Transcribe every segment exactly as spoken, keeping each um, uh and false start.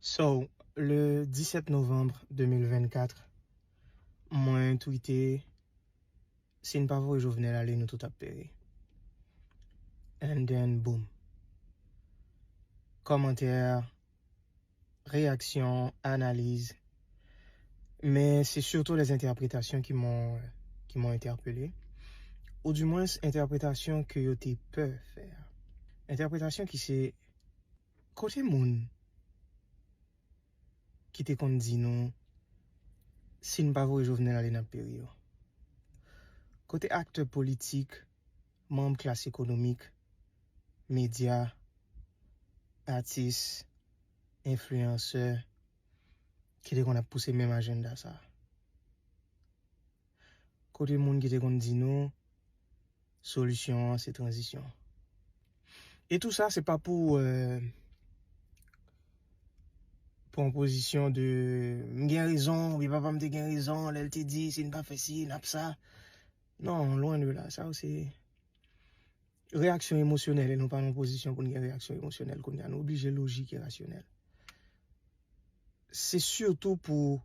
So, le dix-sept novembre deux mille vingt-quatre, mwen tweete, si n pa voye Jovenel ale, nou tout ap peri. And then, boom. Kòmantè, reyaksyon, analiz. Men se surtout les interprétations qui m'ont, qui m'ont interpellé. Ou du moins, entèpretasyon ke yo te pè fè. Entèpretasyon ki se, kote moun ki te konn di nou, si n pa voye Jovenel ale, n ap peri yo? Kote aktè politik, manm klas ekonomik, medya, atis, enfliyansè, ki te konn ap pouse menm ajanda sa? Kote moun ki te konn di nou, solisyon an se tranzisyon? E tou sa, se pa pou, euh, pran pozisyon de, "M gen rezon, oubyen papa m te gen rezon lè l te di, si n pa fè si, n ap sa." Non, lwen de la. Sa yo se reyaksyon emosyonèl, e nou pa nan pozisyon pou n gen reyaksyon emosyonèl kounye a. Nou oblije lojik e rasyonèl. Se sitou pou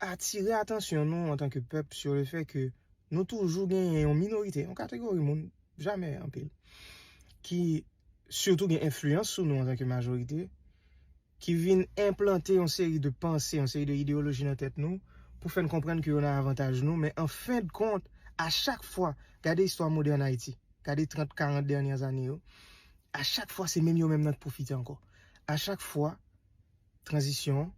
atire atansyon nou antanke pèp sur le fait que nou toujou genyen yon minorite, yon kategori moun, jamè anpil, ki sitou gen enfliyans sou nou antanke majorite, ki vin enplante yon seri de panse, yon seri de ideyoloji nan tèt nou, pou fè n konprann ke yo nan avantaj nou, men an fen de kont, a chak fwa, gade istwa modèn Ayiti, gade trant, karant dènyè ane yo, a chak fwa, se menm yo menm nan k pwofite ankò. A chak fwa, tranzisyon,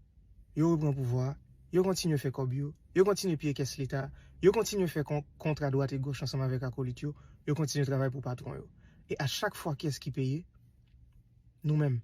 yo repran pouvwa, yo kontinye fè kòb yo, yo kontinye piye kès leta, yo kontinye fè kon-, kontra dwat e goch ansanm avèk akolit yo, yo kontinye travay pou patwon yo. E a chak fwa, kiyès ki peye? Nou menm.